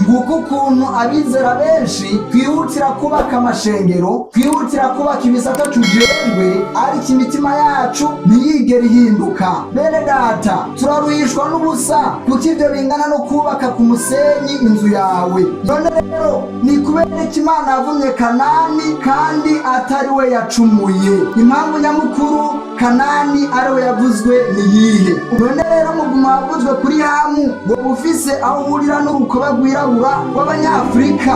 Nguko ukuntu abizera benshi twihutira kubaka amashengero, twihutira kubaka ibisata tujejwe, ariko imitima yacu ntiyigere ihinduka. Bene data, turaruhishwa n'ubusa, kuko ibyo bingana no kubaka ku musenyi inzu yawe. None rero ni kubera iki Imana yavumye Kanani kandi atari we yacumuye? Impamvu nyamukuru Kanani ari we yavuzwe ni yihe? None rero umuvumo wavuzwe kuri Hamu ngo ufise aho uhurira n'urukoba rwirabura rw'Abanyafurika?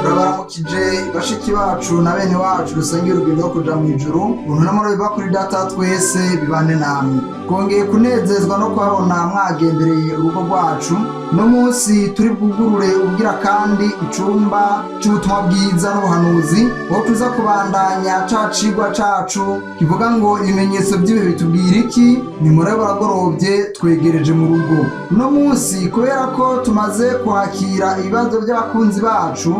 Turabaramukije bashiki bacu na bene wacu dusengera urugendo rwo kuja mu ijuru. Ubuntu n'amahoro biva kuri Data twese bibane namwe. Twongeye kunezezwa no kuhabona mwagendereye urugo rwacu. No munsi turi bwugurure ubwira kandi icumba c'ubutumwa bwiza n'ubuhanuzi, aho tuza kubandanya ca cigwa cacu kivuga ngo ibimenyetso by'ibihe bitubwira iki? Nimurebe, buragorobye, twegereje mu rugo. Uno munsi, kubera ko tumaze kwakira ibibazo by'abakunzi bacu,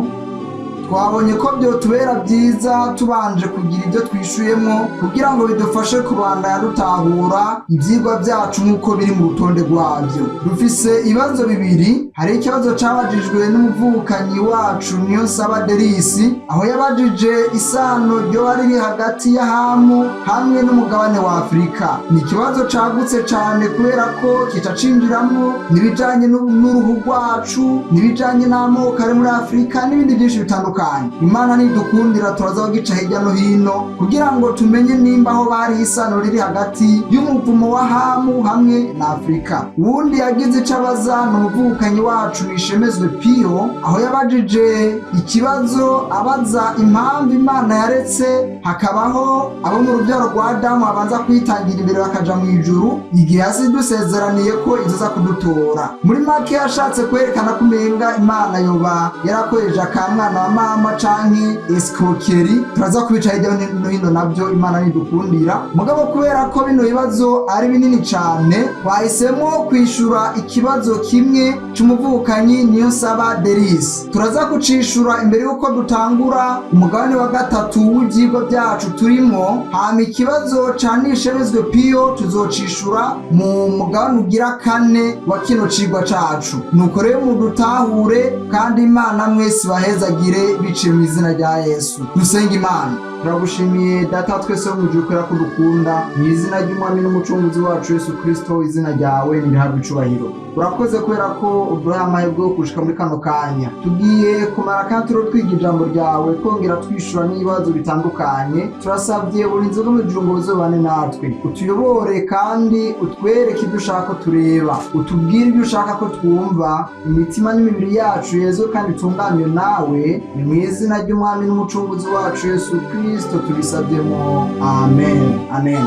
twabonye ko byotubera byiza tubanje kugira ibyo twishuyemo, kugira ngo bidufashe kubandanya dutahura ibyigwa byacu nk'uko biri mu rutonde rwabyo. Dufise ibibazo bibiri. Hari ikibazo cabajijwe n'umuvukanyi wacu Niyonsaba Derisi, aho yabajije isano ryoba riri hagati ya Hamu hamwe n'umugabane wa Afurika. Ni ikibazo cagutse cane, kubera ko kica cinjiramwo n'ibijanye n'uruhu rwacu, n'ibijanye n'amoko ari muri Afurika, n'ibindi byinshi bitandukanye. Imana nidukundira turaza kugica hirya no hino, kugira ngo tumenye nimba aho bari isano riri hagati y'umuvumo wa Hamu hamwe na Afurika. Uwundi yagize ico abaza ni umuvukanyi wacu Nishemezwe Piyo, aho yabajije ikibazo abaza impamvu Imana yaretse hakabaho abo mu rubyaro rwa Adamu babanza kwitangira imbere bakaja mu ijuru, igihe hasi dusezeraniye ko izoza kudutora. Muri make yashatse kwerekana ko umenga Imana yoba yarakoresheje akamwana wa mama canke escroquerie. Turaza kubica hirya no hino nabyo, Imana nidukundira. Mugabo kubera ko bino bibazo ari binini cane, twahisemo kwishura ikibazo kimwe c'umuvukanyi Niyonsaba Deris. Turaza kucishura imbere y'uko dutangura umugabane wa gatatu w'ivyigwa byacu turimo. Hama ikibazo ca Nishemezwe Piyo tuzocishura mu mugabane ugira kane wa kino cigwa cacu. Nuko rero mudutahure, kandi Imana mwese bahezagire biciye mu izina rya Yesu. Dusenga Imana. Turagushimiye, Data twese wo mu ijuru, kubera ko dukunda. Mu izina ry'Umwami n'Umucunguzi wacu Yesu Kristo, izina ryawe nirihabwe icubahiro. Urakoze kubera ko uduhaye amahirwe yo gushika muri kano kanya tugiye kumara, kandi turiho twiga ijambo ryawe, twongera twishura n'ibibazo bitandukanye. Turasabye uburinzi bwo mu ijuru ngo buzobane natwe, utuyobore kandi utwereke ibyo ushaka ko tureba, utubwire ibyo ushaka ko twumva, imitima n'imibiri yacu yezwe kandi itunganywe nawe. Ni mu izina ry'Umwami n'Umucunguzi wacu Yesu Kristo tubisabyemo, amen, amen.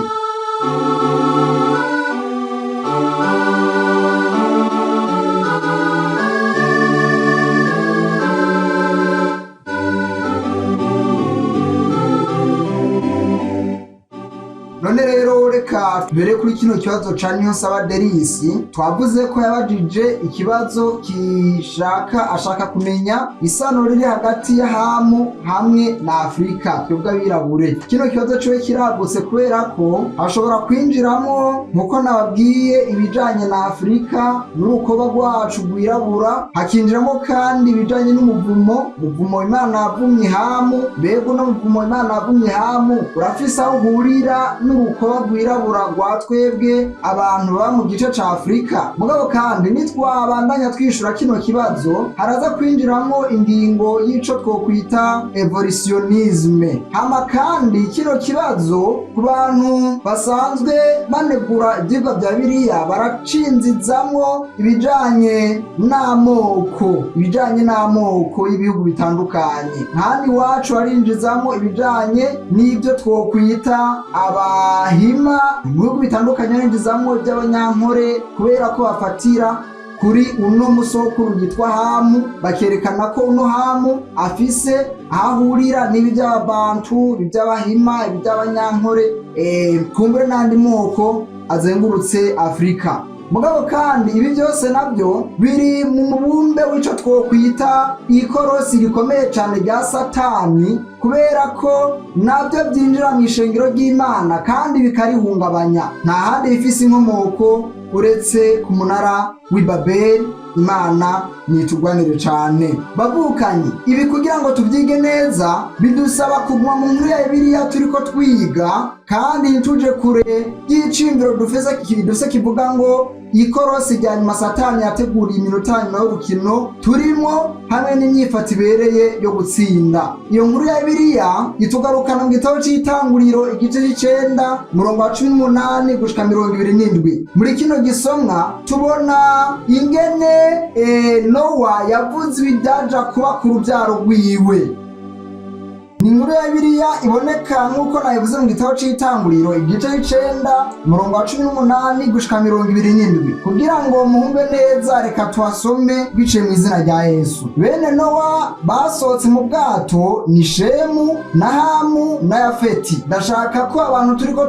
None rero reka tubere kuri kino kibazo ca Niyonsaba Derisi. Twavuze ko yabajije ikibazo kishaka ashaka kumenya isano riri hagati ya Hamu hamwe na Afurika, twebwe abirabure. Kino kibazo ciwe kiragutse, kubera ko hashobora kwinjiramo, nkuko nababwiye, ibijanye na Afurika n'urukoba rwacu rwirabura, hakinjiramo kandi ibijanye n'umuvumo, umuvumo Imana yavumye Hamu. Mbega uno muvumo Imana yavumye Hamu urafise aho uhurira n'urukoba rwirabura rwa twebwe abantu baba mu gice ca Afurika? Mugabo kandi nitwabandanya twishura kino kibazo, haraza kwinjiramo ingingo y'ico twokwita evolutionnisme. Hama kandi kino kibazo, ku bantu basanzwe banegura ivyigwa vya Bibiliya, baracinzizamwo ibijanye n'amoko, ibijanye n'amoko y'ibihugu bitandukanye. Nk'hano iwacu barinjizamwo ibijanye n'ibyo twokwita abahima. Mu bihugu bitandukanye barinjizamwo iby'Abanyankore, kubera ko bafatira kuri uno musokuru yitwa Hamu, bakerekana ko uno Hamu afise aho ahurira n'ibi by'Ababantu, ibi by'Abahima, ibi by'Abanyankore, kumbure n'andi moko azengurutse Afurika. Mugabo kandi ibi byose nabyo biri mu mubumbe w'ico twokwita ikorosi rikomeye cyane rya Satani, kubera ko nabyo byinjira mu ishengero ry'Imana kandi bikarihungabanya. Nta handi bifise inkomoko uretse ku munara w'i Babeli. Imana nitugwanire cane. Bavukanye, ibi kugira ngo tubyige neza bidusaba kuguma mu nkuru ya Bibiliya turiko twiga, kandi ntituje kure y'iciyumviro dufise kivuga ngo ikorosi rya nyuma Satani yateguriye iminota nyuma y'urukino turimo, hamwe n'imyifato ibereye yo gutsinda. Iyo nkuru ya Bibiliya itugarukana mu gitabo c'Itanguriro, igice c'icenda, umurongo wa 18 gushika 27. Muri kino gisomwa tubona ingene Nowa yavuze ibidaja kuba ku rubyaro rwiwe. Ni inkuru ya Bibiliya iboneka nk'uko nabivuze mu gitabo c'Itanguriro, igice c'icenda, umurongo wa 18 gushika 27. Kugira ngo muhumbe neza, reka tuhasome biciye mu izina rya Yesu. Bene Nowa basohotse mu bwato ni Shemu na Hamu na Yafeti. Ndashaka ko abantu turiko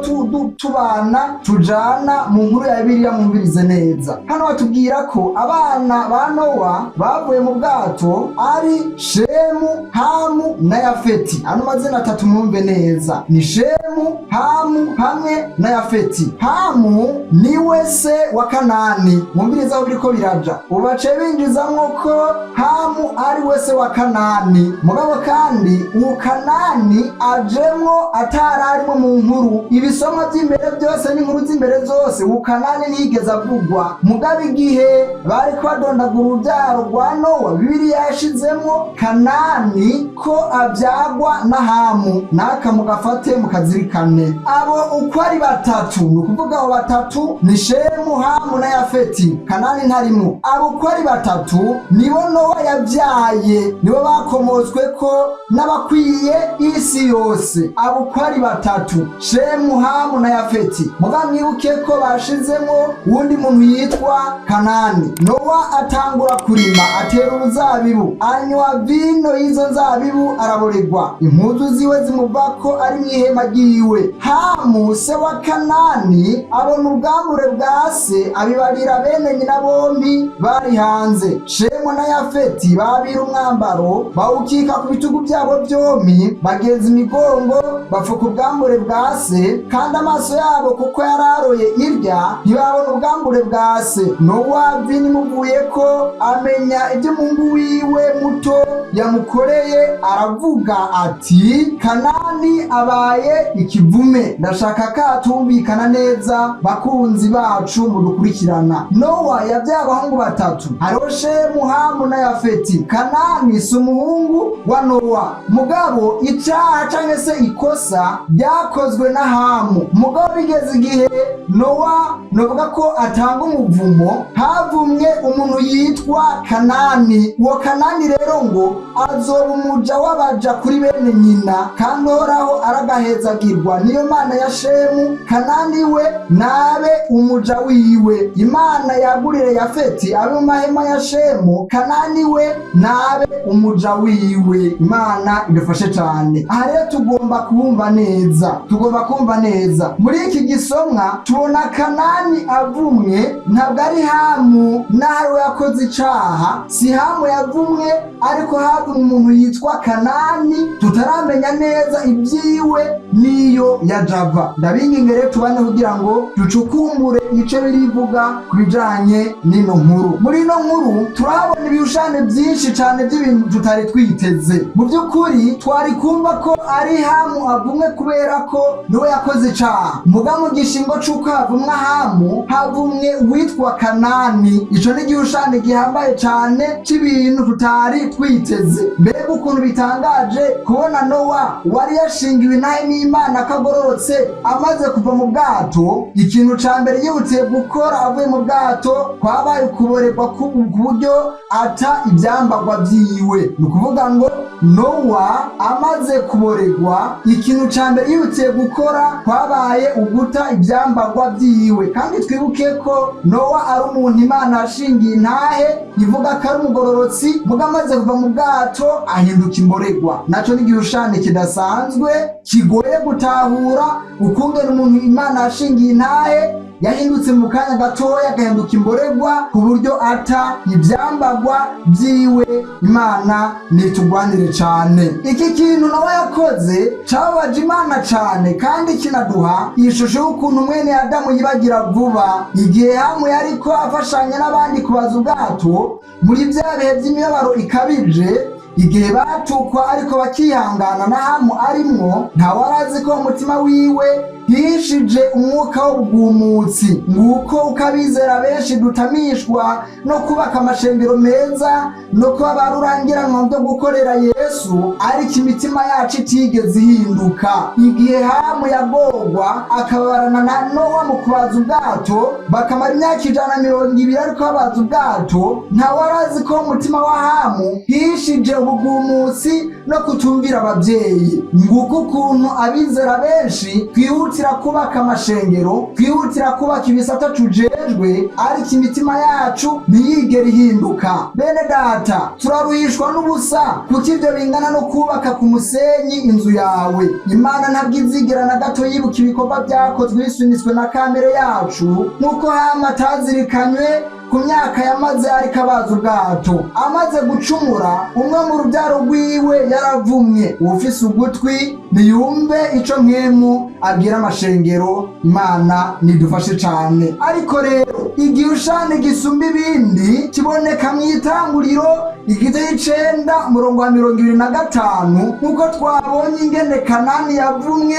tubana tujana mu nkuru ya Bibiliya mwumvirize neza. Hano batubwira ko abana ba Nowa bavuye mu bwato ari Shemu, Hamu na Yafeti. Ano mazina atatu mwumve neza, ni Shemu, Hamu hamwe na Yafeti. Hamu niwe se wa Kanani. Mwumvirize aho biriko biraja. Ubu baciye binjizamwo ko Hamu ari we se wa Kanani. Mugabo kandi uwo Kanani ajemwo atararimwo mu nkuru. Ibisomwa vy'imbere byose n'inkuru z'imbere zose, uwo Kanani ntiyigeze avugwa. Mugabo igihe bariko badondagura urubyaro rwa Nowa, Bibiliya yashizemwo Kanani ko avyagwa na Hamu. Naka mugafate mukazirikane. Abo uko ari batatu, ni ukuvuga abo batatu ni Shemu, Hamu na Yafeti, Kanani ntarimwo. Abo uko ari batatu nibo Nowa yabyaye, nibo bakomotswe ko n'abakwiye isi yose. Abo uko ari batatu, Shemu, Hamu na Yafeti. Muga mwibuke ko bashizemo uwundi muntu yitwa Kanani. Nowa atangura kurima, atera uruzabibu, anywa vino y'izo nzabibu, araboregwa, impuzu ziwe zimuvako ari mw'ihema ryiwe. Hamu se wa Kanani abona ubwambure bwa se, abibarira bene nyina bombi bari hanze. Shemu na Yafeti babira umwambaro, bawukika ku bitugu byabo byombi, bagenza imigongo, bapfuka ubwambure bwa se, kandi amaso yabo kuko yararoye irya, ntibabona ubwambure bwa se. Nowa vino imuvuye ko amenya ibyo umuhungu wiwe muto yamukoreye, aravuga ati: "Kanani abaye ikivume." Ndashaka katumvikana neza, bakunzi bacu mudukurikirana. Nowa yabyaye abahungu batatu, hariho Shemu, Hamu na Yafeti. Kanani si umuhungu wa Nowa. Mugabo icaha canke se ikosa ryakozwe na Hamu. Mugabo bigeze igihe Nowa novuga ko atanga umuvumo, havumwe umuntu yitwa Kanani. Uwo Kanani rero ngo azoba umuja w'abaja kuri bene nyina, kandi Uhoraho aragahezagirwa niyo Mana ya Shemu. Kanani we nabe umuja wiwe. Imana yagurire Yafeti abe mu mahema ya Shemu, Kanani we nabe umuja wiwe. Imana idufashe cyane. Aha rero tugomba kubumva neza, tugomba kumva neza. Muri iki gisomwa tubona Kanani avumwe, ntabwo ari Hamu. N'aho we yakoze icaha, si Hamu yavumwe, ariko havumwe umuntu yitwa Kanani tutaramenya neza ibyiwe n'iyo ya java. Ndabinginge rero tubane kugira ngo ducukumbure ice birivuga ku bijanye n'ino nkuru. Muri ino nkuru turahabona ibishushanyo byinshi cyane by'ibintu tutari twiteze. Mu by'ukuri twari kumva ko ari Hamu avumwe kubera ko niwe yakoze icaha. Muga mu gishingo c'uko havumwa Hamu, havumwe uwitwa Kanani. Ico ni igishushanyo gihambaye cane c'ibintu tutari twiteze. Mbega ukuntu bitangaje kubona Nowa wari yashingiwe intahe n'Imana akagororotse, amaze kuva mu bwato, ikintu ca mbere yihutiye gukora avuye mu bwato kwabaye ukuborerwa ku buryo ata ivyambagwa vyiwe. Ni ukuvuga ngo Nowa amaze kuborerwa, ikintu ca mbere yihutiye gukora kwabaye uguta ivyambagwa vyiwe. Kandi twibuke ko Nowa ari umuntu Imana yashingiye intahe ivuga ko ari umugororotsi. Muga amaze kuva mu bwato ahinduka imboregwa. Naco ni igishushanyo kidasanzwe kigoye gutahura ukungene umuntu Imana yashingiye intahe Yahindutse mu kanya gatoya agahinduka imboregwa ku buryo ata ivyambagwa vyiwe. Imana nitugwanire cane. Iki kintu nawe yakoze cababaje Imana cane, kandi kinaduha ishusho y'ukuntu mwene Adamu yibagira vuba. Igihe Hamu yariko afashanya n'abandi kubaza ubwato muri vya bihe vy'imibabaro ikabije, igihe batukwa ariko bakihangana na Hamu arimwo, ntawarazi ko umutima wiwe hishije umwuka w'ubwumutsi. Nguko uko abizera benshi dutamishwa no kubaka amashengero meza no kuba ba rurangiranwa byo gukorera Yesu, ariko imitima yacu itigeze ihinduka. Igihe Hamu yagorwa akababarana na Nowa mu kubaza ubwato, bakamara imyaka 120 ariko babaza ubwato, ntawarazi ko umutima wa Hamu hishije ubugumutsi no kutumvira ababyeyi. Nguko ukuntu abizera benshi twihutira kubaka amashengero, twihutira kubaka ibisata tujejwe, ariko imitima yacu ntiyigere ihinduka. Bene data, turaruhishwa n'ubusa, kuko ibyo bingana no kubaka ku musenyi inzu yawe. Imana ntabwo izigera na gato yibuka ibikorwa byakozwe bisunitswe na kamere yacu, nk'uko Hamu atazirikanywe ku myaka yamaze ariko abaza ubwato. Amaze gucumura, umwe mu rubyaro rwiwe yaravumwe. Uwufise ugutwi niyumve ico Mpwemu abwira amashengero. Imana nidufashe cane. Ariko rero igihushane gisumba ibindi kiboneka mu Itanguriro igice c'icenda, umurongo wa 25, nk'uko twabonye ingene Kanani yavumwe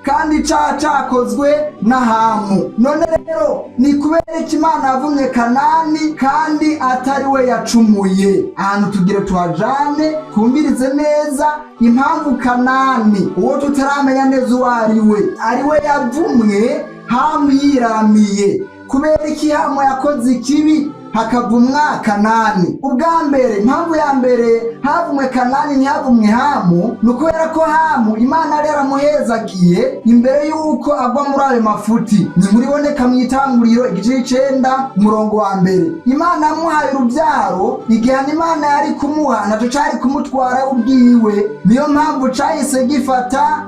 kandi icaha cakozwe na Hamu. None rero ni kubera iki Imana yavumye Kanani kandi atari we yacumuye? Ahantu tugire tuhajane, twumvirize neza impamvu Kanani, uwo tutaramenya neza uwo ari we, ari we yavumwe Hamu yiramiye. Kubera iki Hamu yakoze ikibi hakavumwa Kanani? Ubwa mbere, impamvu ya mbere havumwe Kanani ntihavumwe Hamu, ni ukubera ko Hamu Imana yari yaramuhezagiye imbere y'uko agwa muri ayo mafuti. Ni inkuru iboneka mu Itanguriro igice c'icenda, umurongo wa mbere. Imana yamuhaye urubyaro. Igihano Imana yari kumuha naco cari kumutwara ubwiwe. Niyo mpamvu cahise gifata,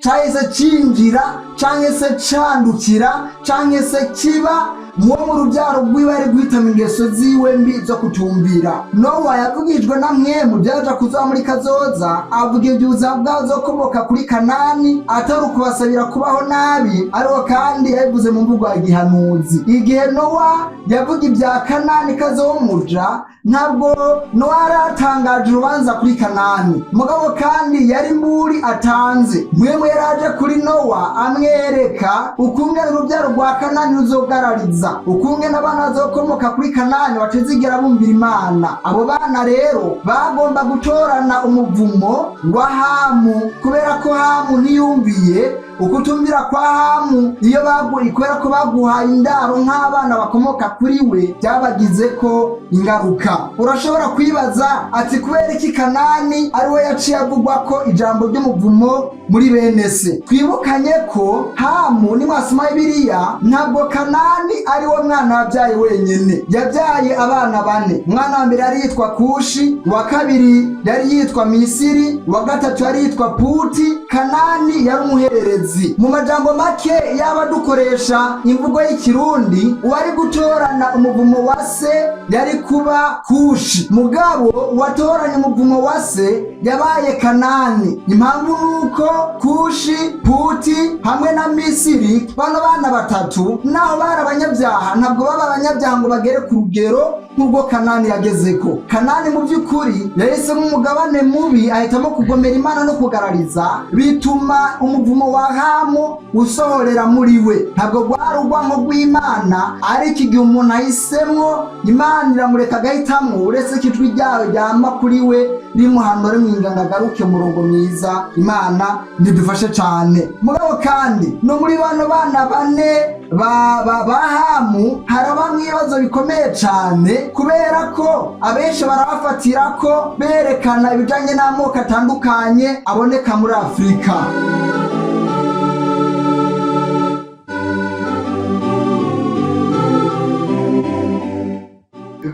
cahise cinjira canke se candukira canke se kiba muwo mu rubyaro rwiwe ari guhitamo ingeso ziwe mbi zo kutumvira. Nowa yavugijwe na Mpwemu byaja kuzoba muri kazoza, avuga ivyuza bwazokomoka kuri Kanani, atari ukubasabira kubaho nabi, ariko kandi yabivuze mu mvugo ya gihanuzi. Igihe Nowa yavuga ibya Kanani kazomuja, ntabwo Nowa yari atangaje urubanza kuri Kanani, mugabo kandi yari mburi atanze. Mpwemu yaraje kuri Nowa amwereka ukungene urubyaro rwa Kanani ruzogarariza, ukungene abana bazokomoka kuri Kanani batazigera bumvira Imana. Abo bana rero bagomba gutorana umuvumo wa Hamu, kubera ko Hamu ntiyumviye. Ukutumvira kwa Hamu, iyo baguye, kubera ko baguhaye indaro nk'abana bakomoka kuri we, byabagize ko ingaruka. Urashobora kwibaza ati: kubera iki Kanani ari we yaciye avugwa ko ijambo ry'umuvumo muri bene se? Twibukanye ko Hamu, nimwasoma Bibiliya, ntabwo Kanani ari we mwana yabyaye wenyine. Yabyaye abana bane. Umwana wa mbere yari yitwa Kushi, uwa kabiri yari yitwa Misiri, uwa gatatu yari yitwa Puti. Kanani yari umuhererezi. Mu majambo make, yaba dukoresha imvugo y'ikirundi, uwari gutorana umuvumo wa se yari kuba Kushi, mugabo uwatoranye umuvumo wa se yabaye Kanani. Impamvu nuko Kushi, Puti hamwe na Misiri, bano bana batatu, naho bari abanyabyaha, ntabwo baba abanyabyaha ngo bagere ku rugero nk'ubwo Kanani yagezeko. Kanani mu by'ukuri yahisemo umugabane mubi, ahitamo kugomera Imana no kugarariza, bituma umuvumo wa Hamu usohorera muri we. Ntabwo rwari urwanko rw'Imana, ariko igihe umuntu ahisemwo, Imana iramureka agahitamo, uretse ko ijwi ryayo ryama kuri we rimuhanura, rimwinga ngo agaruke umurongo mwiza. Imana ntidufashe cane. Mugabo kandi no muri bano bana bane ba Hamu harabamwo ibibazo bikomeye cane, kubera ko abenshi barabafatira ko berekana ibijanye n'amoko atandukanye aboneka muri Afurika.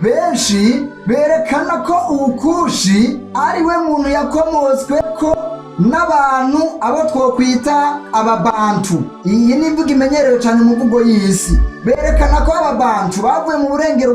Benshi berekana ko ubukushi ari we muntu yakomotswe ko N'abantu abo twokwita Ababantu. Iyi ni imvugo imenyerewe cyane mu mvugo y'isi. Berekana ko Ababantu bavuye mu burengero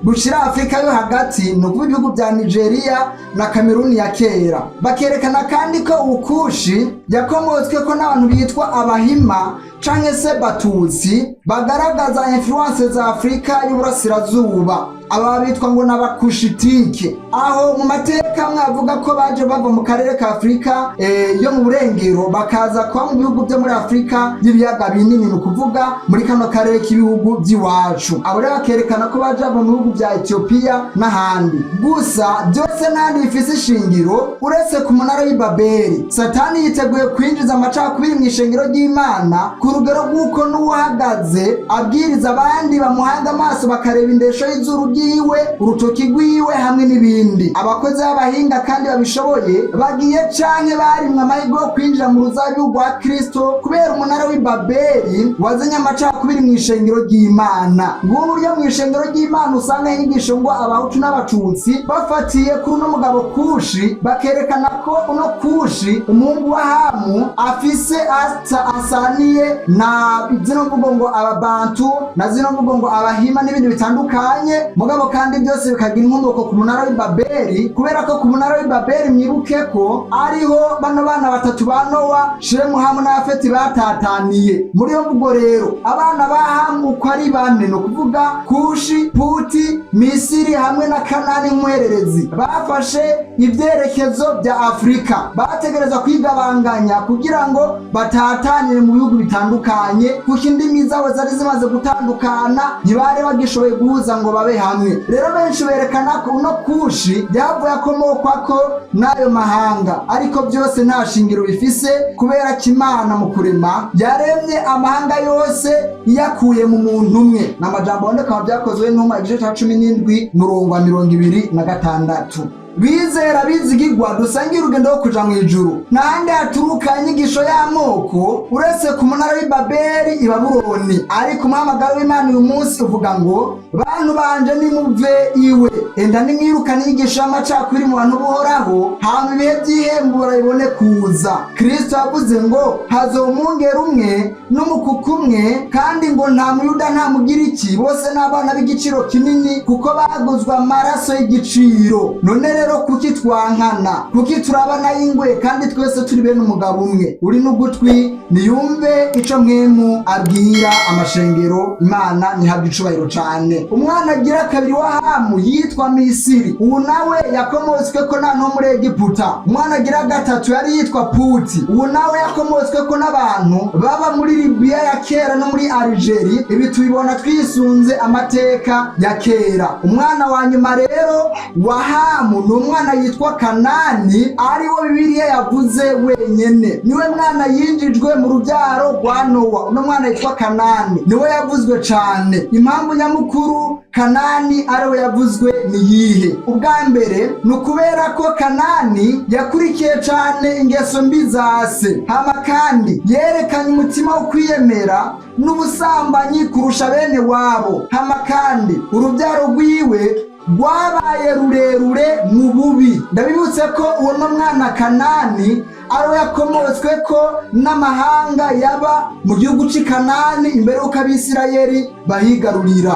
bushira Afurika yo hagati, ni ukuvuga ibihugu bya Nigeria na Kameruni ya kera. Bakerekana kandi ko Ukushi yakomotswe ko n'abantu bitwa Abahima canke se Batutsi, bagaragaza influence za Afurika y'Uburasirazuba. Aba bitwa ngo n'Abakushitike. Aho mu mateka amwe avuga ko baje bava mu karere ka Afurika yo mu burengero, bakaza kuba mu bihugu byo muri Afurika y'ibiyaga binini, ni ukuvuga muri kano karere k'ibihugu by'iwacu. Abo rero bakerekana ko baje bava mu bihugu bya Etiyopiya n'ahandi. Gusa byose n'ahandi bifise ishingiro uretse ku munara w'i Babeli. Satani yiteguye kwinjiza amacakubiri mu ishengero ry'Imana ku rugero rw'uko n'uwahagaze abwiriza, abandi bamuhanga amaso bakareba indesho y'izuru ryiwe, urutoki rwiwe hamwe n'ibindi. Abakozi b'abahinga kandi babishoboye bagiye canke barimwe amahirwe yo kwinjira mu ruzabibu rwa Kristo kubera umunara w'i Babeli wazanye amacakubiri mu ishengero ry'Imana. Ngubu buryo mu ishengero ry'Imana usanga inyigisho ngo Abahutu n'Abatutsi bafatiye kuri uno mugabo Kushi, bakerekana ko uno Kushi, umuhungu wa Hamu, afise asa asaniye na zino mvugo ngo Ababantu na zino mvugo ngo Abahima n'ibindi bitandukanye. Mugabo kandi byose bikagira inkomoko ku munara w'i Babeli, kubera ko ku munara w'i Babeli, mwibuke ko ariho bano bana batatu ba Nowa, Shemu, Hamu na Yafeti, batataniye. Muri iyo mvugo rero, abana ba Hamu uko ari bane, ni ukuvuga Kushi, Puti, Misiri hamwe na Kanani nk'umuhererezi, bafashe ibyerekezo bya Afurika. Bategereza kwigabanganya kugira ngo batatanire mu bihugu bitandukanye, kuko indimi zabo zari zimaze gutandukana, ntibari bagishoboye guhuza ngo babe hamwe. Rero benshi berekana ko uno Kushi yavuye akomokwa ko n'ayo mahanga, ariko byose nta shingiro bifise, kubera ko Imana mu kurema yaremye amahanga yose iyakuye mu muntu umwe. Ni amajambo aboneka mu Byakozwe n'Intumwa, igice cya 17, murongo wa 26. Bizera bizigigwa dusangiye urugendo rwo kuja mu ijuru, ntahandi haturuka inyigisho y'amoko uretse ku munara w'i Babeli i Babuloni. Ariko umuhamagaro w'Imana uyu munsi uvuga ngo: "Bantu banje, nimuve iwe, enda nimwirukane inyigisho y'amacakubiri mu bantu buhoraho, hama ibihe by'ihembura bibone kuza." Kristo yavuze ngo hazoba umwungeri umwe n'umukuku umwe, kandi ngo nta Muyuda, nta Mugiriki, bose n'abana b'igiciro kinini kuko baguzwe amaraso y'igiciro. None rero kuki twankana? Kuki turabana y'ingwe kandi twese turi bene umugabo umwe? Uri n'ugutwi niyumve ico Mpwemu abwira amashengero. Imana ntihabwe icubahiro cane. Umwana agira kabiri wa Hamu yitwa Misiri. Ubu nawe yakomotswe ko n'abantu bo muri Egiputa. Umwana agira gatatu yari yitwa Puti. Ubu nawe yakomotswe ko n'abantu baba muri Libiya ya kera no muri Algeri. Ibi tubibona twisunze amateka ya kera. Umwana wa nyuma rero wa Hamu ni umwana yitwa Kanani, ariwo Bibiliya yavuze wenyene. Niwe mwana yinjijwe mu rubyaro rwa Nowa. Uno mwana yitwa Kanani niwe yavuzwe cane. Impamvu nyamukuru Kanani ariwe yavuzwe ni yihe? Ubwa mbere ni ukubera ko Kanani yakurikiye cane ingeso mbi za se, hama kandi yerekanye umutima wo kwiyemera n'ubusambanyi kurusha bene wabo, hama kandi urubyaro rwiwe rwabaye rurerure mu bubi. Ndabibutse ko uwo no mwana Kanani ariwe yakomotswe ko n'amahanga yaba mu gihugu c'i Kanani imbere y'uko Abisirayeli bahigarurira.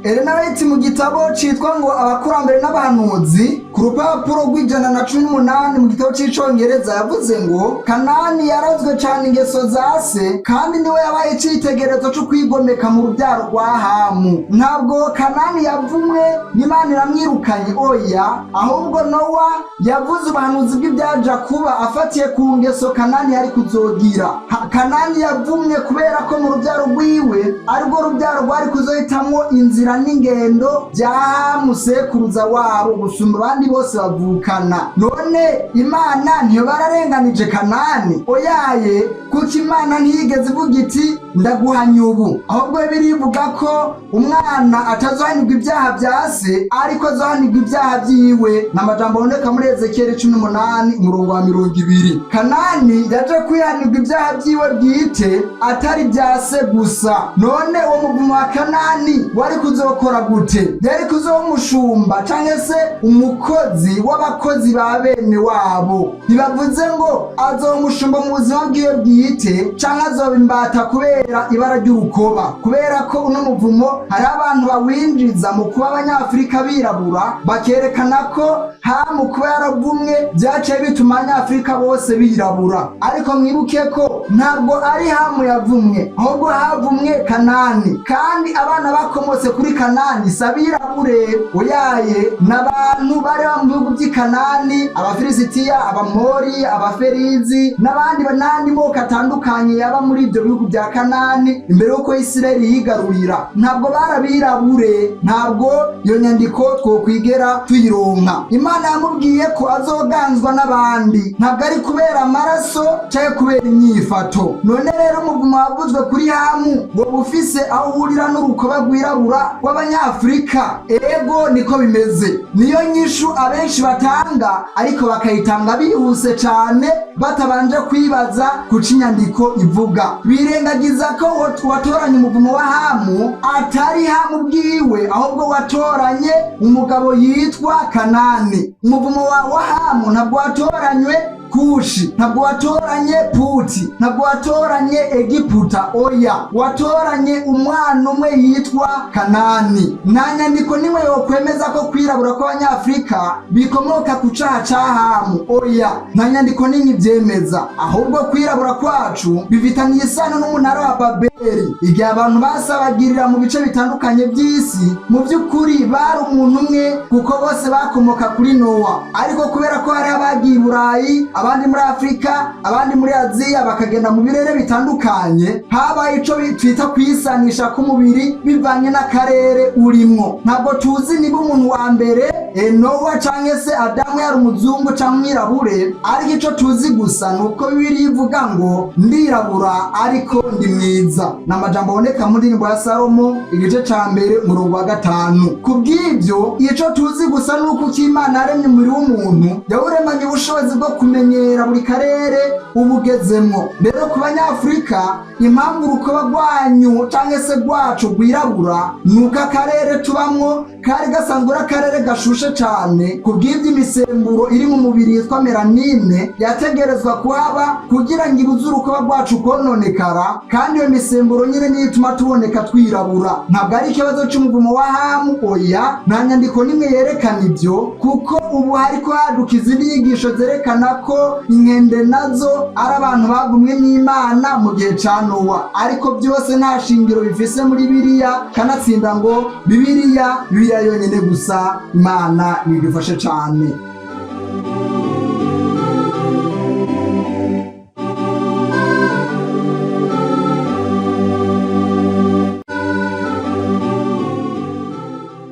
Elena White mu gitabo citwa ngo Abakurambere n'Abahanuzi, ku rupapuro rw'118 mu gitabo c'icongereza, yavuze ngo Kanani yarazwe cane ingeso za se, kandi niwe yabaye icitegererezo co kwigomeka mu rubyaro rwa Hamu. Ntabwo Kanani yavumwe n'Imana iramwirukanye, oya, ahubwo Nowa yavuze ubuhanuzi bw'ibyaja kuba afatiye ku ngeso Kanani yari kuzogira. Kanani yavumwe kubera ko mu rubyaro rwiwe arirwo rubyaro rwari kuzohitamwo inzira n'ingendo bya Hamu sekuruza wabo gusumba abandi bose bavukana. None Imana ntiyo bararenganije Kanani? Oyaye, kuko Imana ntiyigeze ivuga iti: "Ndaguhanye ubu." Ahubwo birivuga ko umwana atazohanirwa ibyaha bya se, ariko azohanirwa ibyaha byiwe. Ni amajambo aboneka muri Ezekiyeli 18, umurongo wa 20. Kanani yaje kwihanirwa ibyaha byiwe bwite, atari bya se gusa. None uwo muvumo wa Kanani wari kuzokora gute? Yari kuzoba umushumba canke se umukozi. Umukozi w'abakozi ba bene wabo. Ntibavuze ngo azoba umushumba mu buzima bwiwe bwite canke azoba imbata kubera ibara ry'urukoba, kubera ko uno muvumo hari abantu bawinjiza mu kuba Abanyafurika birabura, bakerekana ko Hamu kuba yaravumwe byaciye bituma Abanyafurika bose birabura. Ariko mwibuke ko ntabwo ari Hamu yavumwe, ahubwo havumwe Kanani, kandi abana bakomotse kuri Kanani si abirabure, oyaye, n'abantu bari mu bihugu by'i Kanani: Abafilisitiya, Abamori, Abaferizi n'abandi n'andi moko atandukanye yaba muri ibyo bihugu bya Kanani imbere y'uko Isirayeli yigarurira. Ntabwo barabirabure, ntabwo iyo nyandiko twokwigera tuyironka. Imana yamubwiye ko azoganzwa n'abandi, ntabwo ari kubera amaraso cyangwa kubera inyifato. None rero umuvumo wavuzwe kuri Hamu ngo bufise aho uhurira n'urukoba rwirabura rw'Abanyafurika? Ego, niko bimeze. Niyo nyishu abenshi batanga, ariko bakayitanga bihuse cyane batabanje kwibaza ku inyandiko ivuga. Birengagiza ko watoranye umuvumo wa Hamu atari Hamu bwiwe, ahubwo watoranye umugabo yitwa Kanani. Umuvumo wa Hamu ntabwo watoranywe Kushi, ntabwo watoranye Puti, ntabwo watoranye Egiputa, oya, watoranye umwana umwe yitwa Kanani. Nta nyandiko nimwe yokwemeza ko kwirabura kw'Abanyafurika bikomoka ku caha ca Hamu, oya, nta nyandiko nimwe ivyemeza. Ahubwo kwirabura kwacu bifitaniye isano n'umunara wa Babeli. Igihe abantu basabagirira mu bice bitandukanye by'isi, mu by'ukuri bari umuntu umwe, kuko bose bakomoka kuri Nowa. Ariko kubera ko hari abagiye i Burayi, abandi muri Afurika, abandi muri Aziya, bakagenda mu birere bitandukanye, habaye ico twita kwisanisha k'umubiri bivanye n'akarere urimwo. Ntabwo tuzi niba umuntu wa mbere Nowa canke se Adamu yari umuzungu canke umwirabure, ariko ico tuzi gusa ni uko Bibiliya ivuga ngo: "Ndirabura ariko ndi mwiza." Ni amajambo aboneka mu ndirimbo ya Salomo, igice ca mbere, umurongo wa 5. Ku bw'ibyo, ico tuzi gusa ni uko Imana yaremye umubiri w'umuntu, yawuremanye ubushobozi bwo kumenyera buri karere ubugezemwo. Rero ku Banyafurika, impamvu urukoba rwanyu canke se rwacu rwirabura ni uko akarere tubamwo kari gasanzwe ari akarere gashushe cane. Ku bw'ibyo, imisemburo iri mu mubiri yitwa mélanine yategerezwa kuhaba kugira ngo ibuze urukoba rwacu kononekara, kandi iyo misemburo nyine niyo ituma tuboneka twirabura. Ntabwo ari ikibazo c'umuvumo wa Hamu, oya, nta nyandiko nimwe yerekana ibyo, kuko ubu hariko haduka izindi nyigisho zerekana ko inkende nazo ari abantu bagumwe n'Imana mu gihe ca Nowa, ariko byose nta shingiro bifise muri Bibiliya. Kanatsinda ngo Bibiliya, Bibiliya yonyine gusa. Imana nidufashe cane.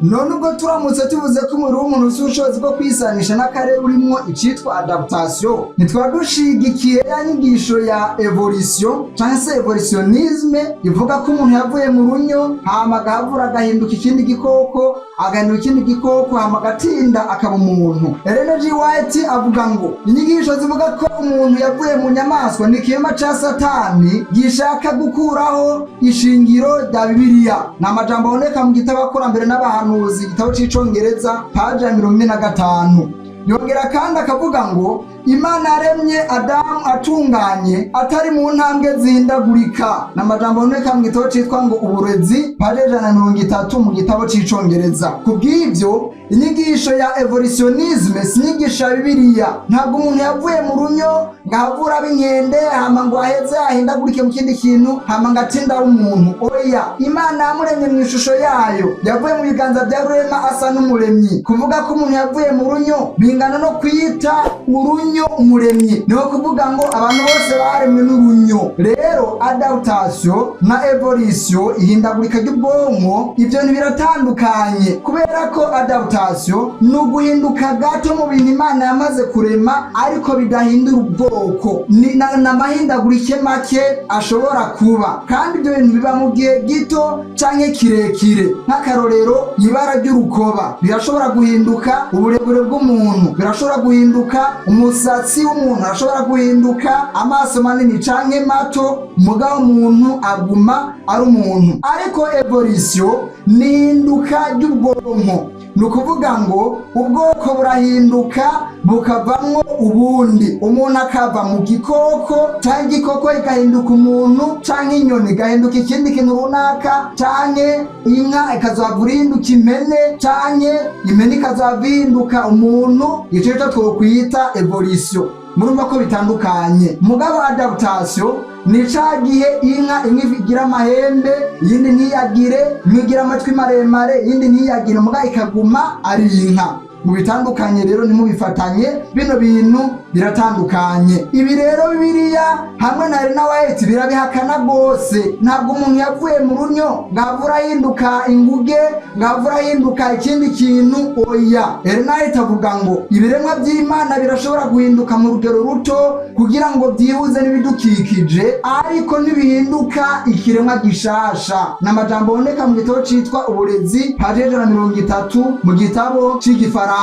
None ubwo turamutse tuvuze ko umubiri w'umuntu ufite ubushobozi bwo kwisanisha n'akarere urimwo, icitwa adaptation, ntitwaba dushigikiye ya nyigisho ya evolution canke se évolutionnisme ivuga ko umuntu yavuye mu runyo, hama agahavura agahinduka ikindi gikoko, agahinduka ikindi gikoko, hama agatinda akaba umuntu? Ellen G. White avuga ngo inyigisho zivuga ko umuntu yavuye mu nyamaswa ni ikinyoma ca Satani gishaka gukuraho ishingiro rya Bibiliya. Ni amajambo aboneka mu gitabo Abakurambere n'Abahanuzi, igitabo c'icongereza, paji ya 45. Yongera kandi akavuga ngo Imana yaremye Adamu atunganye, atari mu ntambwe zihindagurika. Ni amajambo aboneka mu gitabo citwa ngo Uburezi, paje 130 mu gitabo c'icongereza. Ku bw'ibyo, inyigisho ya évolutionnisme si inyigisho ya Bibiliya. Ntabwo umuntu yavuye mu runyo ngo ahavure abe inkende, hama ngo aheze ahindagurike mu kindi kintu, hama ngo atinde abe umuntu, oya. Imana yamuremye mu ishusho yayo, yavuye mu biganza bya Rurema asa n'umuremyi. Kuvuga ko umuntu yavuye mu runyo bingana no kwita urunyo umuremyi, niho kuvuga ngo abantu bose baremwe n'urunyo. Rero adaptation na evolution, ihindagurika ry'ubwonko, ibyo ntibiratandukanye, kubera ko adaptation ni uguhinduka gato mu bintu Imana yamaze kurema, ariko bidahindura ubwoko. Ni n'amahindagurike make ashobora kuba, kandi ibyo bintu biba mu gihe gito canke kirekire. Nk'akarorero, ibara ry'urukoba rirashobora guhinduka, uburebure bw'umuntu birashobora guhinduka, umusemburo Umusatsi w'umuntu arashobora guhinduka, amaso manini canke mato, mugabo umuntu aguma ari umuntu. Ariko évolution ni ihinduka ry'ubwonko. Ni ukuvuga ngo ubwoko burahinduka bukavamwo ubundi, umuntu akava mu gikoko, canke igikoko igahinduka umuntu, canke inyoni igahinduka ikindi kintu runaka, canke inka ikazohava ihinduka impene, canke impene ikazohava ihinduka umuntu. Ico nico twokwita évolution. Murumva ko bitandukanye. Mugabo adaptation ni ca gihe inka imwe igira amahembe, iyindi ntiyagire, imwe igira amatwi maremare, iyindi ntiyagire, muga ikaguma ari inka. Mu bitandukanye rero, ntimubifatanye, bino bintu biratandukanye. Ibi rero Bibiliya hamwe na Elena White birabihakana rwose. Ntabwo umuntu yavuye mu runyo ngo avure ahinduka inguge, ngo avure ahinduka ikindi kintu, oya. Elena White avuga ngo ibiremwa by'Imana birashobora guhinduka mu rugero ruto kugira ngo byihuze n'ibidukikije, ariko ntibihinduka ikiremwa gishasha. Ni amajambo aboneka mu gitabo citwa Uburezi, paje 130, mu gitabo c'igifaransa.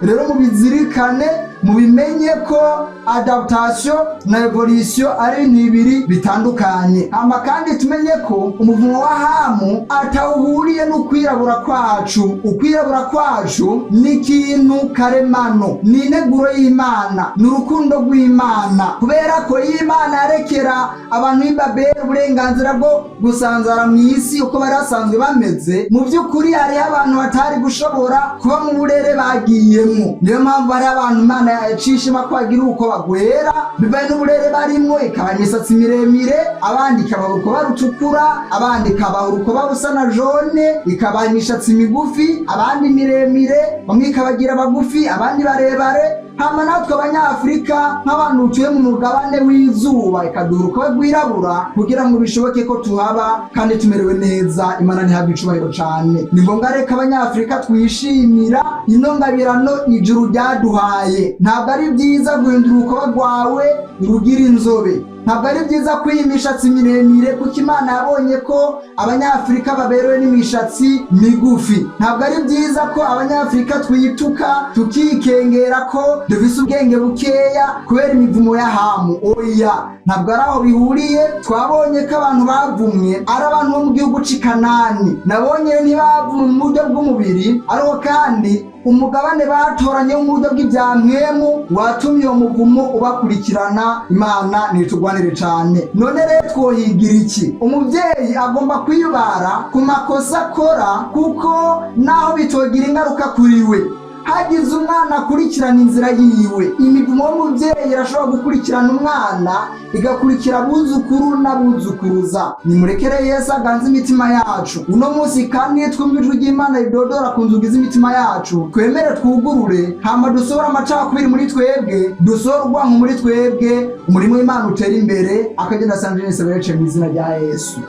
Rero mubizirikane, mubimenye ko adaptation na évolution ari ibintu bibiri bitandukanye. Hama kandi tumenye ko umuvumo wa Hamu atawuhuriye n'ukwirabura kwacu. Ukwirabura kwacu ni ikintu karemano, ni integuro y'Imana, ni urukundo rw'Imana, kubera ko iyo Imana yarekera abantu b'i Babeli uburenganzira bwo gusanzara mu isi uko bari basanzwe bameze, mu by'ukuri hariho abantu batari gushobora kuba mu burere bagiyemo. Niyo mpamvu hariho abantu Imana yacishima ko bagira uko bagwera bivaye n'uburere barimwo, ikaba imisatsi miremire, abandi ikabaha urukoba rutukura, abandi ikabaha urukoba rusa na jaune, ikabaha imishatsi migufi, abandi miremire, bamwe ikabagira bagufi, abandi barebare. Hama natwe Abanyafurika, nk'abantu dutuye mu mugabane w'izuba, ikaduha urukoba rwirabura kugira ngo bishoboke ko tuhaba kandi tumerewe neza. Imana ntihabwe icubahiro cane. Ni ngombwa reka Abanyafurika twishimira ino ngabirano ijuru ryaduhaye. Ntabwo ari byiza guhindura urukoba rwawe rugira inzobe, ntabwo ari byiza kwiha imishatsi miremire, kuko Imana yabonye ko Abanyafurika baberewe n'imishatsi migufi. Ntabwo ari byiza ko Abanyafurika twituka, tukikengera ko dufise ubwenge bukeya kubera imivumo ya Hamu, oya. Ntabwo ari aho bihuriye. Twabonye ko abantu bavumwe ari abantu bo mu gihugu c'i Kanani. Nabonye ntibavumwe mu buryo bw'umubiri, ariko kandi umugabane batoranye mu buryo bw'ibyampwemu watumye uwo muvumo ubakurikirana. Imana nitugwanire cane. None rero twohigira iki? Umubyeyi agomba kwiyubara ku makosa akora, kuko naho bitogira ingaruka kuri we, hagize umwana akurikirana inzira yiwe, imivumo y'umubyeyi irashobora gukurikirana umwana, igakurikira abuzukuru n'abuzukuruza. Nimurekere Yesu aganze imitima yacu uno munsi, kandi twumva ijwi ry'Imana ridodora ku nzugi z'imitima yacu, twemere twugurure, hama dusohore amacakubiri muri twebwe, dusohore urwanko muri twebwe, umurimo w'Imana utera imbere. Akagenda Sandrine Seberece, mu izina rya Yesu.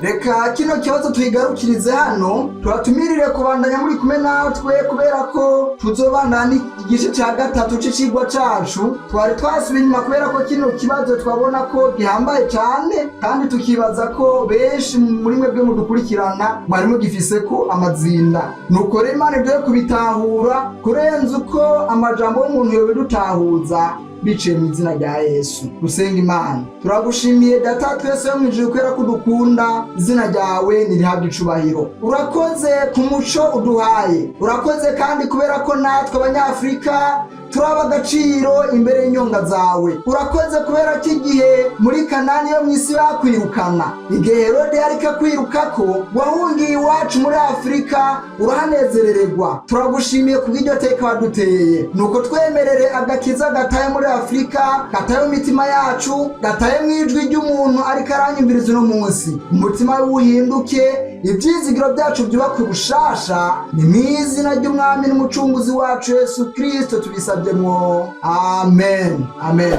Reka kino kibazo tuyigarukirize hano, tubatumirire kubandanya muri kumwe natwe, kubera ko tuzobandana igice cya gatatu c'icigwa cacu. Twari twasubiye inyuma kubera ko kino kibazo twabona ko gihambaye cane, kandi tukibaza ko benshi muri mwebwe mudukurikirana mwari mugifise ko amazinda. Nuko rero Imana iduhe kubitahura kurenza uko amajambo y'umuntu yobidutahuza, biciye mu izina rya Yesu. Gusenga Imana. Turagushimiye, Data twese wo mu ijuru, kubera ko udukunda. Izina ryawe nirihabwa icubahiro. Urakoze ku muco uduhaye. Urakoze kandi kubera ko natwe Abanyafurika turaba agaciro imbere y'inyonga zawe. Urakoze kubera ko igihe muri Kanani yo mu isi bakwirukana, igihe Herode yariko akwirukako, wahungiye iwacu muri Afurika, urahanezerererwa. Turagushimiye kubw'iryo teka waduteye. Nuko twemerere agakiza gataye muri Afurika, gataye mu mitima yacu, gataye mu ijwi ry'umuntu ariko aranyumviriza uno munsi. Umutima w'uhinduke, ibyizigiro byacu byubakwe bushasha. Ni mu izina ry'Umwami n'Umucunguzi wacu Yesu Kirisito tubisabyemwo, amen, amen.